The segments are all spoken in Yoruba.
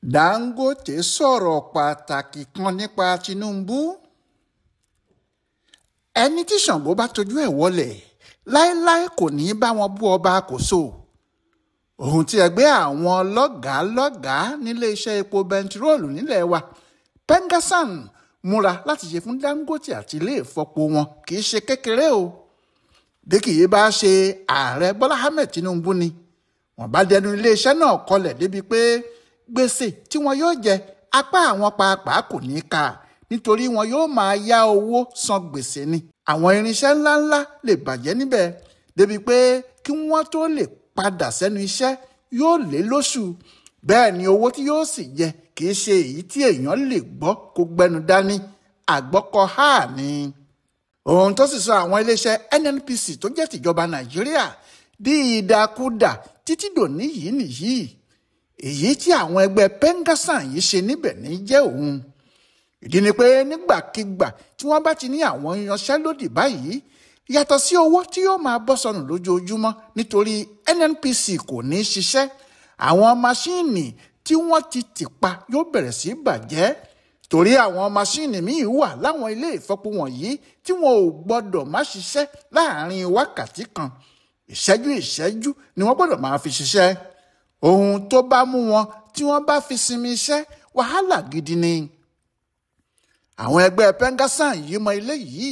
Dangote sọ̀rọ̀ pàtàkì kan nípa Tinubu. Ẹni tí Ṣàngó bá tojú ẹ̀ wọlẹ̀ láéláé kò ní í bá wọn bú ọba Kòso. Ohun tí ẹgbẹ́ àwọn lọ́gàálọ́gàá níléeṣẹ́ epo bẹntiróòlù nílẹ̀ wa PENGASSAN múra láti ṣe fún Dangote àti ilé ìfọpo wọn kì í ṣe kékeré o. Bí kì í bá ṣe ààrẹ Bọ́lá Ahmed Tinubu ni wọ́n bá dẹnu iléeṣẹ́ náà kọlẹ̀ débi pé gbèsè tí wọn yóò jẹ apá àwọn pàápàá kò ní í ká, nítorí wọn yóò máa yá owó san gbèsè ni. Àwọn irinṣẹ́ ńláńlá lè bàjẹ́ níbẹ̀ débi pé kí wọ́n tó lè padà sẹ́nu iṣẹ́ yóò lé lóṣù. Bẹ́ẹ̀ ni owó tí yóò sì jẹ kì í ṣe èyí tí èèyàn lè gbọ́ kó gbẹnu dání, àgbọ́kọ̀ háà ni. Ohun tó sì sọ àwọn iléeṣẹ́ NNPC tó jẹ́ tìjọba Nàìjíríà di ìdàkudà títí dòní yìí nìyí. Èyí tí àwọn ẹgbẹ́ PENGASSAN yìí ṣe níbẹ̀ ní jẹ́ òun. Ìdí ni pé nígbàkigbà tí wọ́n bá ti ní àwọn ìyanṣẹ́lódì báyìí, yàtọ̀ sí owó tí yóò máa bọ́ sọnù lójoojúmọ́ nítorí NNPC kò ní í ṣiṣẹ́, àwọn maṣíìnì tí wọ́n ti tì pa yóò bẹ̀rẹ̀ sí bàjẹ́. Torí àwọn maṣíìnì míì wà láwọn ilé ìfọpo wọ̀nyí tí wọn ò gbọ́dọ̀ má ṣiṣẹ́ láàárín wákàtí kan. Ìṣẹ́jú ìṣẹ́jú ni wọ́n gbọ́dọ̀ máa fi ṣiṣẹ́. Ohun tó bá mú wọn tí wọ́n bá fi sinmi iṣẹ́, wàhálà gidi ni. Àwọn ẹgbẹ́ PENGASSAN yìí mọ ilé yìí.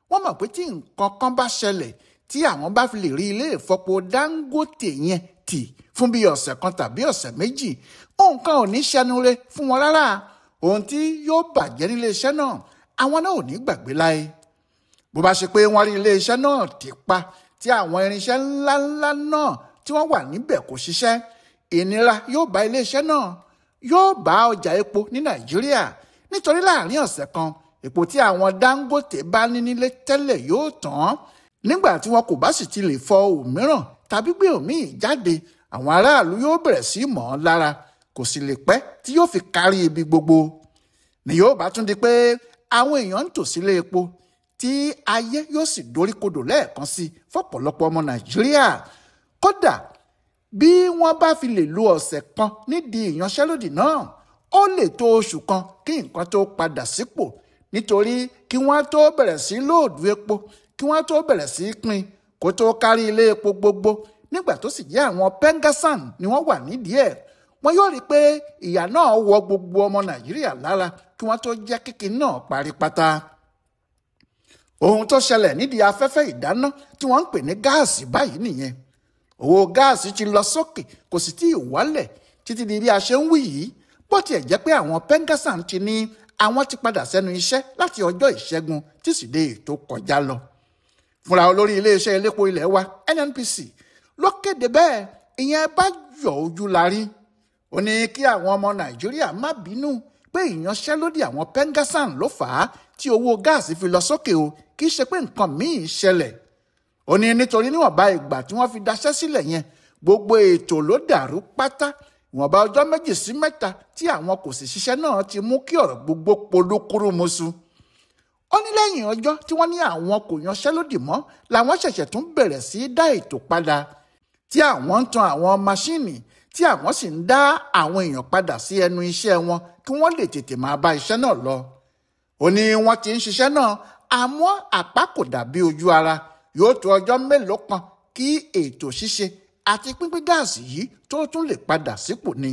Wọ́n mọ̀ pé tí nǹkan kan bá ṣẹlẹ̀ tí àwọn bá fi lè rí ilé ìfọpo Dangote yẹn tì fún bí ọ̀sẹ̀ kan tàbí ọ̀sẹ̀ méjì, nǹkan ò ní ṣẹnure fún wọn rárá. Ohun tí yóò bàjẹ́ nílé iṣẹ́ náà, àwọn náà ò ní gbàgbé láé. Bó bá ṣe pé wọ́n rí ilé iṣẹ́ náà tì pa tí àwọn irinṣẹ́ ńláńlá náà tí wọ́n wà níbẹ̀ kò ṣiṣẹ́, ìnira yóò bá ilé iṣẹ́ náà, yóò bá ọjà epo ní Nàìjíríà. Nítorí láàrin ọ̀sẹ̀ kan, epo tí àwọn Dangote bá ní nílé tẹ́lẹ̀ yóò tán. Nígbà tí wọn kò bá sì ti lè fọ òmíràn tàbí gbé òmíì jáde, àwọn aráàlú yóò bẹ̀rẹ̀ sí mọ̀ ọ́n lára, kò sì lè pẹ́ tí yóò fi kárí ibi gbogbo. Ni yóò bá tún di pé àwọn èèyàn ń tò sílé epo tí ayé yóò sì doríkodò lẹ́ẹ̀kan sí fọ́pọ̀lọpọ̀ ọmọ Nàìjíríà. Kódà bí wọ́n bá fi lè lo ọ̀sẹ̀ kan nídìí ìyanṣẹ́lódì náà, ó lè tó oṣù kan kí nǹkan tó padà sípò, nítorí kí wọ́n tó bẹ̀rẹ̀ sí lóòdù epo, kí wọ́n tó bẹ̀rẹ̀ sí pín kó tó kárí ilé epo gbogbo. Nígbà tó sì jẹ́ àwọn PENGASSAN ni wọ́n wà nídìí ẹ̀, wọ́n yóò rí i pé ìyà náà wọ gbogbo ọmọ Nàìjíríà lára kí wọ́n tó jẹ́ kíkí náà parí pátá. Ohun tó ṣẹlẹ̀ nídìí afẹ́fẹ́ ìdáná tí wọ́n ń pè ní gáàsì báyìí nìyẹn. Owó gáàsì ti lọ sókè kò sì tí ì wálẹ̀ títí di bí a ṣe ń wí yìí. Bó tiẹ̀ jẹ́ pé àwọn PENGASSAN ti ní àwọn ti padà sẹ́nu iṣẹ́ láti ọjọ́ Ìṣẹ́gun Tísídẹ̀ẹ́ tó kọjá lọ. Fúnra olórí iléeṣẹ́ elépo ilẹ̀ wa NNPC ló kéde bẹ́ẹ̀, ìyẹn bá yọ ojú la rí. Ó ní kí àwọn ọmọ Nàìjíríà má bínú pé ìyanṣẹ́lódì àwọn PENGASSAN ló fà á tí owó gáàsì fi lọ sókè o, kì í ṣe pé nǹkan míì ṣẹlẹ̀. Ó ní nítorí níwọ̀nba ìgbà tí wọ́n fi daṣẹ́ sílẹ̀ yẹn, gbogbo ètò ló dàrú pátá. Ìwọ̀nba ọjọ́ 2 sí 3 tí àwọn kò sì ṣiṣẹ́ náà ti mú kí ọ̀rọ̀ gbogbo polúkúrúmuṣu. Ó ní lẹ́yìn ọjọ́ tí wọ́n ní àwọn kò yanṣẹ́lódì mọ́ làwọn ṣẹ̀ṣẹ̀ tún bẹ̀rẹ̀ sí í dá ètò padà, tí àwọn ń tan àwọn maṣíìnì tí àwọn sì ń dá àwọn èèyàn padà sí ẹnu iṣẹ́ wọn kí wọ́n lè tètè máa bá iṣẹ́ náà lọ. Ó ní wọ́n ti ń ṣiṣẹ́ náà, àmọ́ àpá kò dàbí ojú ara. Yóò tó ọjọ́ mélòó kan kí ètò ṣíṣe àti pínpín gáàsì yìí tó tún lè padà sípò ni.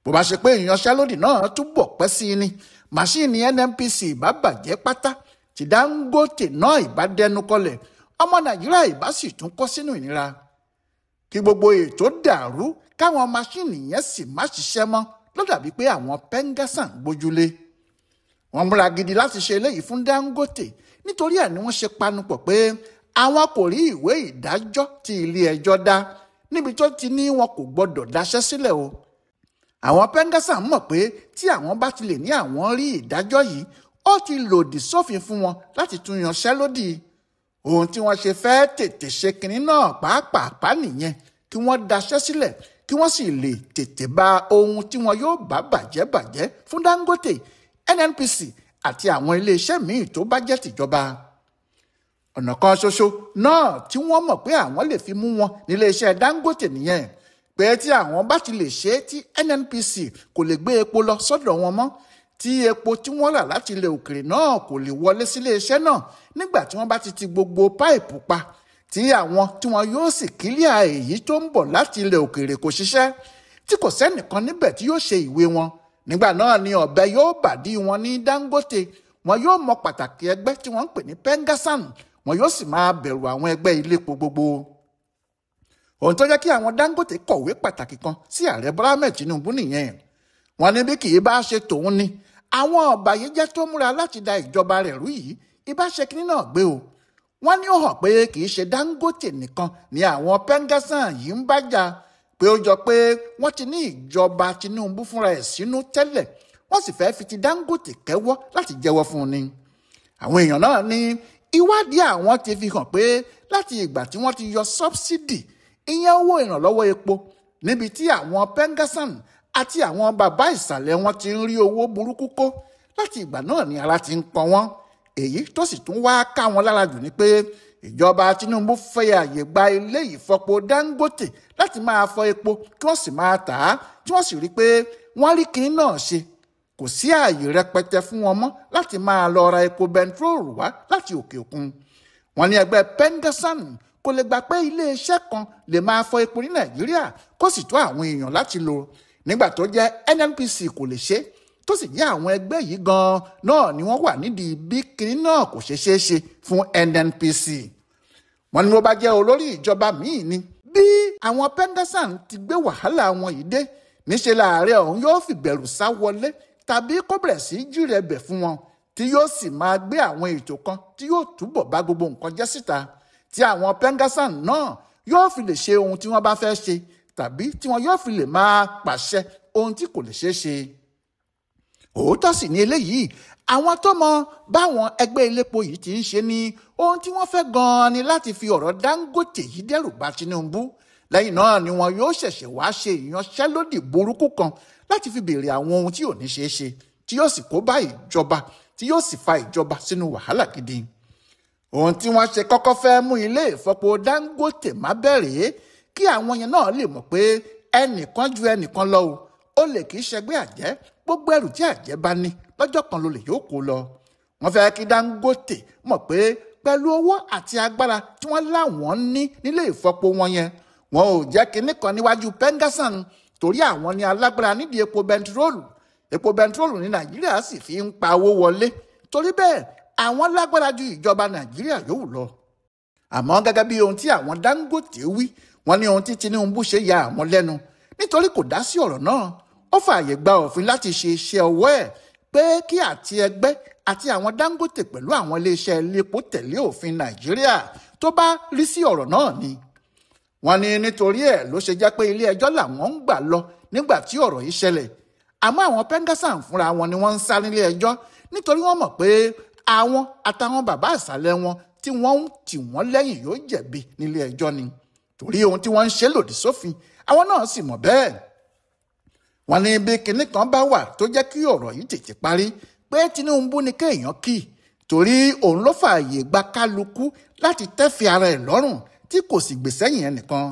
Bó bá ṣe pé ìyanṣẹ́lódì náà túbọ̀ pẹ́ sí i ni, màṣíìnì NNPC ìbá bàjẹ́ pátá, tí Dangote náà ìbá dẹnu kọlẹ̀, ọmọ Nàìjíríà ìbá sì tún kó sínú ìnira. Kí gbogbo ètò dàrú káwọn maṣíìnì yẹn sì má ṣiṣẹ́ mọ́ ló dàbí pé àwọn PENGASSAN gbójúlé. Wọ́n múra gidi láti ṣe eléyìí fún Dangote, nítorí ẹ̀ ni wọ́n ṣe panupọ̀ pé àwọn kò rí ìwé ìdájọ́ tí ilé ẹjọ́ dá níbi tó ti ní wọn kò gbọdọ̀ daṣẹ́ sílẹ̀ o. Àwọn PENGASSAN mọ̀ pé tí àwọn bá ti lè ní àwọn rí ìdájọ́ yìí, ó ti lòdì sófin fún wọn láti tún yanṣẹ́lódì. Ohun tí wọ́n ṣe fẹ́ tètè ṣe kinní náà pàápàá nìyẹn, kí wọ́n daṣẹ́ sílẹ̀ kí wọ́n sì lè tètè bá ohun tí wọn yóò bá bàjẹ́ bàjẹ́ fún Dangote, NNPC àti àwọn iléeṣẹ́ míì tó bá jẹ́ tìjọba. Ọ̀nà kan ṣoṣo náà tí wọ́n mọ̀ pé àwọn lè fi mú wọn níléeṣẹ́ Dangote nìyẹn. Pé tí àwọn bá ti lè ṣe é tí NNPC kò lè gbé epo lọ sọ́dọ̀ wọn mọ́, tí epo tí wọ́n rà láti ilẹ̀ òkèèrè náà kò lè wọlé sílé iṣẹ́ náà nígbà tí wọ́n bá ti ti gbogbo páìpù pa, tí àwọn tí wọn yóò sì kílíà èyí tó ń bọ̀ láti ilẹ̀ òkèèrè kò ṣiṣẹ́, tí kò sẹ́nìkan níbẹ̀ tí yóò ṣe ìwé wọn. Nígbà náà ni ọ̀bẹ yóò bàdí wọn ní Dangote, wọn yóò mọ pàtàkì ẹgbẹ́ tí wọ́n ń pè ní PENGASSAN, wọn yóò sì máa bẹ̀rù àwọn ẹgbẹ́ iléepo gbogbo. Ohun tó jẹ́ kí àwọn Dangote kọ̀wé pàtàkì kan sí ààrẹ Bọ́lá Ahmed Tinubu nìyẹn. Wọ́n ní bí kì í bá ṣe tòun ni àwọn ọ̀bàyéjẹ́ tó múra láti da ìjọba rẹ̀ rú yìí ibà ṣe kínní náà gbé o. Wọ́n ní ó hàn pé kì í ṣe Dangote nìkan ni àwọn PENGASSAN yìí ń bá jà, pé ó jọ pé wọ́n ti ní ìjọba Tinubu fúnra ẹ̀ sínú tẹ́lẹ̀, wọ́n sì fẹ́ẹ́ fi ti Dangote kẹ́wọ́ láti jẹ́wọ́ fún un ni. Àwọn èèyàn náà ní ìwádìí àwọn ti fi hàn pé láti ìgbà tí wọ́n ti yọ sọ́bsidì, ìyẹn owó ìrànlọ́wọ́ epo, níbi tí àwọn PENGASSAN àti àwọn bàbá ìsàlẹ̀ wọn ti ń rí owó burúkú kó, láti ìgbà náà ni ara ti ń pọn wọ́n. Èyí tó sì tún wá ká wọn lára jù ni pé ìjọba Tinubu fẹ́ àyè gba ilé ìfọpo Dangote láti máa fọ epo kí wọ́n sì máa tà á, tí wọ́n sì rí pé wọ́n rí kinní náà ṣe. Kò sí ààyè rẹpẹtẹ fún wọn mọ́ láti máa lọ ra epo bẹntiróòlù wá láti òkè òkun. Wọ́n ní ẹgbẹ́ PENGASSAN kò lè gbà pé iléeṣẹ́ kan lè máa fọ epo ní Nàìjíríà kó sì tó àwọn èèyàn láti lò, nígbà tó jẹ́ NNPC kò lè ṣe, tó sì jẹ́ àwọn ẹgbẹ́ yìí gan-an náà ni wọ́n wà nídìí bí kinní náà kò ṣe ṣeé ṣe fún NNPC. Wọ́n ní bó bá jẹ́ olórí ìjọba míì ni bí àwọn PENGASSAN ti gbé wàhálà wọn yìí dé, níṣẹ́ láàárẹ̀ ọ̀hún yóò fi bẹ̀rù sá wọlé tàbí kó bẹ̀rẹ̀ sí jírẹ̀bẹ̀ fún wọn, tí yóò sì máa gbé àwọn ètò kan tí yóò túbọ̀ bá gbogbo nǹkan jẹ́ síta, tí àwọn PENGASSAN náà yóò fi lè ṣe ohun tí wọ́n bá fẹ́ ṣe tàbí tí wọ́n yóò fi lè máa pàṣẹ ohun tí kò lè ṣeé ṣe. Òótọ́ sì ni eléyìí, àwọn tó mọ báwọn ẹgbẹ́ iléepo yìí ti ń ṣe ni ohun tí wọ́n fẹ́ gan-an ni láti fi ọ̀rọ̀ Dangote yìí dẹ́rù bà Tinubu. Lẹ́yìn náà ni wọn yóò ṣẹ̀ṣẹ̀ wá ṣe ìyanṣẹ́lódì burúkú kan láti fi béèrè àwọn ohun tí ò ní ṣeé ṣe, tí yóò sì kó bá ìjọba, tí yóò sì fa ìjọba sínú wàhálà gidi. Ohun tí wọ́n ṣe kọ́kọ́ fẹ́ mú ilé ìfọpo Dangote má bẹ̀rẹ̀ kí àwọn yẹn náà lè mọ̀ pé ẹnìkan ju ẹnìkan lọ o, ó lè kì í ṣẹgbẹ́ àjẹ́, gbogbo ẹrù tí àjẹ́ bá ní lọ́jọ́ kan ló lè yóò kó lọ. Wọ́n fẹ́ kí Dangote mọ̀ pé pẹ̀lú owó àti agbára tí wọ́n láwọn ní nílé ìfọpo wọn yẹn, wọn ò jẹ́ kinní kan níwájú PENGASSAN, torí àwọn ni alágbára nídìí epo bẹntiróòlù. Epo bẹntiróòlù ní Nàìjíríà sì fi ń pa owó wọlé, torí bẹ́ẹ̀ àwọn lágbára ju ìjọba Nàìjíríà yòówù lọ. Àmọ́ gẹ́gẹ́ bí ohun tí àwọn Dangote wí, wọ́n ní ohun tí Tinubu ṣe ya àwọn lẹ́nu nítorí kò dá sí ọ̀rọ̀ náà. Ó fààyè gba òfin láti ṣe iṣẹ́ ọwọ́ ẹ̀ pé kí àti ẹgbẹ́ àti àwọn Dangote pẹ̀lú àwọn iléeṣẹ́ iléepo tẹ̀lé òfin Nàìjíríà tó bá rí sí ọ̀rọ̀ náà ni. Wọ́n ní nítorí ẹ̀ ló ṣe jẹ́ pé ilé ẹjọ́ làwọn ń gbà lọ nígbà tí ọ̀rọ̀ yìí ṣẹlẹ̀. Àmọ́ àwọn PENGASSAN fúnra wọn ni wọ́n ń sá nílé ẹjọ́ nítorí wọ́n mọ̀ pé àwọn àtàwọn bàbá ìsàlẹ̀ wọn tí wọ́n ń tì wọ́n lẹ́yìn yóò jẹ̀bi nílé ẹjọ́ ni, torí ohun tí wọ́n ń ṣe lòdì sófin, àwọn náà sì mọ̀ bẹ́ẹ̀. Wọ́n ní bí kinní kan bá wà tó jẹ́ kí ọ̀rọ̀ yìí tètè parí, pé Tinubu ni kéèyàn kì, torí òun ló fààyè gba kálukú láti tẹ́fì ara ẹ̀ lọ́rùn tí kò sì gbè sẹ́yìn ẹnìkan.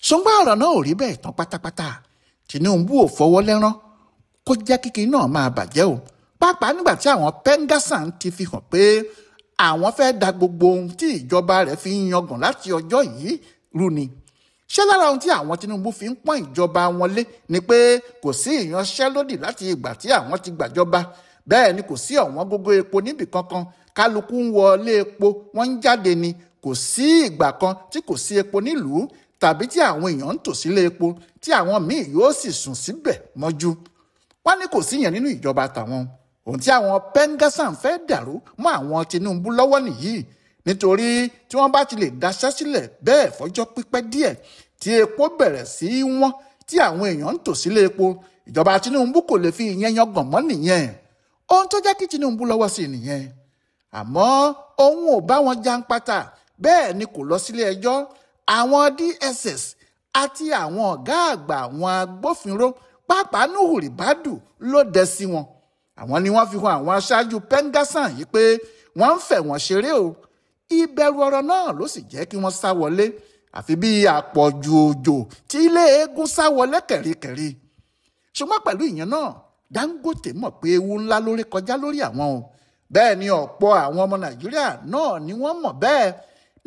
Ṣùgbọ́n ọ̀rọ̀ náà ò rí bẹ́ẹ̀ tán pátápátá. Tinubu ò fọwọ́ lẹ́rán kó jẹ́ kíkiri náà máa bàjẹ́ o, pàápàá nígbà tí àwọn PENGASSAN ti fi hàn pé àwọn fẹ́ da gbogbo ohun tí ìjọba rẹ̀ fi ń yangàn láti ọjọ́ yìí rú ni. Ṣé lára ohun tí àwọn Tinubu fi ń pọ́n ìjọba wọn lé ni pé kò sí ìyanṣẹ́lódì láti ìgbà tí àwọn ti gbàjọba, bẹ́ẹ̀ ni kò sí ọ̀wọ́n gógó epo níbì kankan, kálukú ń wọlé epo wọ́n ń jáde ni, kò sí ìgbà kan tí kò sí epo nílùú tàbí tí àwọn èèyàn ń tò sílé epo tí àwọn míì yóò sì sùn síbẹ̀ mọ́jú. Wọ́n ní kò sí yẹn nínú ìjọba tàwọn. Ohun tí àwọn PENGASSAN fẹ́ dàrú mọ́ àwọn Tinubu lọ́wọ́ nìyí, nítorí tí wọ́n bá ti lè daṣẹ́ sílẹ̀ bẹ́ẹ̀ fọjọ́ pípẹ́ díẹ̀ tí epo bẹ̀rẹ̀ sí í wọ́n tí àwọn èèyàn ń tò sílé epo, ìjọba Tinubu kò lè fi ìyẹn yangàn mọ́ nìyẹn. Ohun tó jẹ́ kí Tinubu lọ́wọ́ sí nìyẹn. Àmọ́ òun ò bá wọn jàǹpátá, bẹ́ẹ̀ ni kò lọ sílé ẹjọ́. Àwọn DSS àti àwọn ọ̀gá àgbà àwọn agbófinró pàápàá Nuhu Ribadu ló dẹ sí wọn. Àwọn ni wọ́n fi hàn àwọn aṣáájú PENGASSAN yìí pé wọ́n ń fẹ̀ wọ́n ṣeré o. Ìbẹ̀rù ọ̀rọ̀ náà ló sì jẹ́ kí wọ́n sá wọlé. Àfi bí àpọ̀jù òjò tí ilé eégún sá wọlé kẹ̀ríkẹ̀rí. Ṣùgbọ́n pẹ̀lú ìyẹn náà, Dangote mọ̀ pé ewu ńlá lórí kọjá lórí àwọn o. Bẹ́ẹ̀ ni ọ̀pọ̀ àwọn ọmọ Nàìjíríà náà ni wọ́n mọ̀ bẹ́ẹ̀.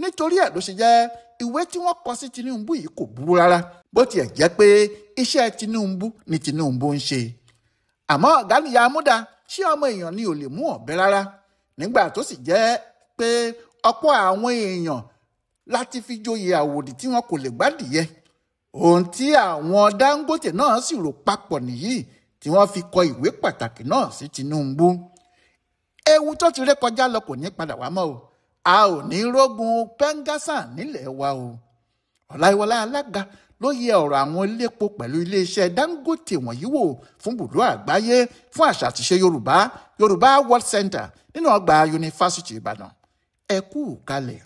Nítorí ẹ̀ ló ṣe jẹ́ ìwé tí wọ́n kọ sí Tinubu yìí kò burú rárá, bó tiẹ̀ jẹ́ pé iṣẹ́ Tinubu ni Tinubu ń ṣe. Àmọ́ Gani Amuda, ṣé ọmọ èèyàn ni ò lè mú ọ̀bẹ rárá? Nígbà tó sì jẹ́ pé ọ̀pọ̀ àwọn èèyàn láti fi joyè àwòdì tí wọn kò lè gbádìyẹ. Ohun tí àwọn Dangote náà sì rò papọ̀ nìyí tí wọ́n fi kọ ìwé pàtàkì náà sí Tinubu. Ewu tó ti ré kọjá lọ kò ní padà wá mọ́ o. A ò ní rógun Pẹ́ngásà nílẹ̀ wa o. Ọláyíwọlá Alága ló yẹ ọ̀rọ̀ àwọn elépo pẹ̀lú iléeṣẹ́ Dangote wọ̀nyí wò fún bùdó àgbáyé fún àṣà àtiṣe Yorùbá, Yorùbá World Center nínú ọgbà Yunifásítì Ìbàdàn. Ẹ kú kalẹ̀.